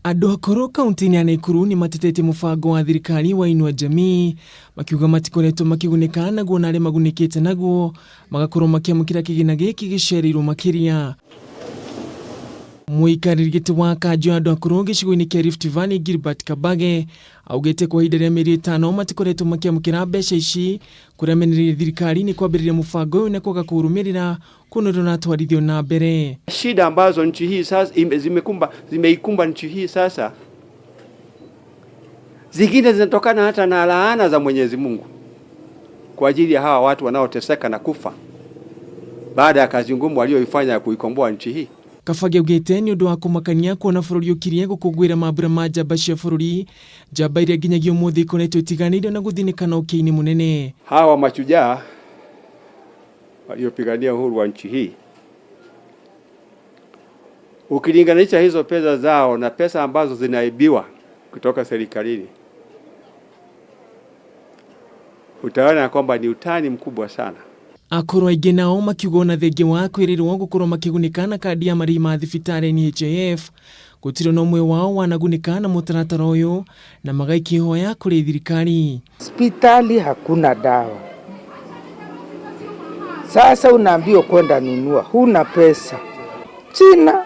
Andũ akũrũ kaunti-inĩ ya Naikuru nĩ matetetie mũbango wa thirikari wa Inua Jamii makiuga matikoretwo makĩgunĩka naguo na arĩa magunĩkĩte naguo magakorwo makĩamũkĩra kĩgĩna gĩkĩ gĩcereirwo makĩria. Mũikarĩri gĩtĩ wa kanjũ ya andũ akũrũ gĩcigo-inĩ kĩa Rift Valley Gilbert Kabage augĩte kwa ihinda rĩa mĩeri ĩtano matikoretwo makĩamũkĩra mbeca ici kũrĩa amenereirie thirikari nĩ kwambĩrĩria mũbango ũyũ na kwaga kũũrũmĩrĩra kuona ndũratwarithio na mbere. Shida ambazo nchi hii sasa zimekumba zimeikumba nchi hii sasa, zingine zinatokana hata na laana za Mwenyezi Mungu kwa ajili ya hawa watu wanaoteseka na kufa baada ya kazi ngumu walioifanya ya kuikomboa nchi hii. Kabage augĩte nĩ ũndũ wa kũmakania kuona bũrũri ũkirie gũkũngũĩra mambura ma njamba cia bũrũri, njamba iria nginyagia ũmũthĩ ikoretwo itiganĩirio na gũthinĩka na ũkĩa-inĩ mũnene. Hawa mashujaa waliopigania uhuru wa nchi hii, ukilinganisha hizo pesa zao na pesa ambazo zinaibiwa kutoka serikalini, utaona kwamba ni utani mkubwa sana. Akũrũ aingĩ nao makiuga ona thengia wa kwĩrĩrwo gũkorwo makĩgunĩka na kandi ya marĩhi ma thibitarĩ NHIF gũtirĩ na ũmwe wao wanagunĩka na mũtaratara ũyũ na magaikia ihoya kũrĩ thirikari. Hospitali hakuna dawa. Sasa unaambiwa kwenda nunua, huna pesa. Sina,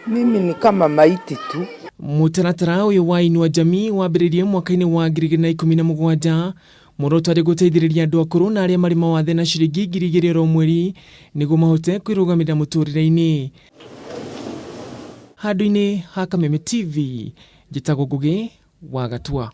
mimi ni kama maiti tu. Mũtaratara ũyũ wa Inua Jamii wambĩrĩirie mwaka-inĩ wa 2017 muoroto arĩ gũteithĩrĩria andũ akũrũ na arĩa marĩ mawathe na ciringi 2000 oro mweri nĩguo mahote kwĩrũgamĩrĩra mũtũrĩre-inĩ. Handũ-inĩ ha Kameme TV, njĩtagwo Ngũgĩ wa Gatua.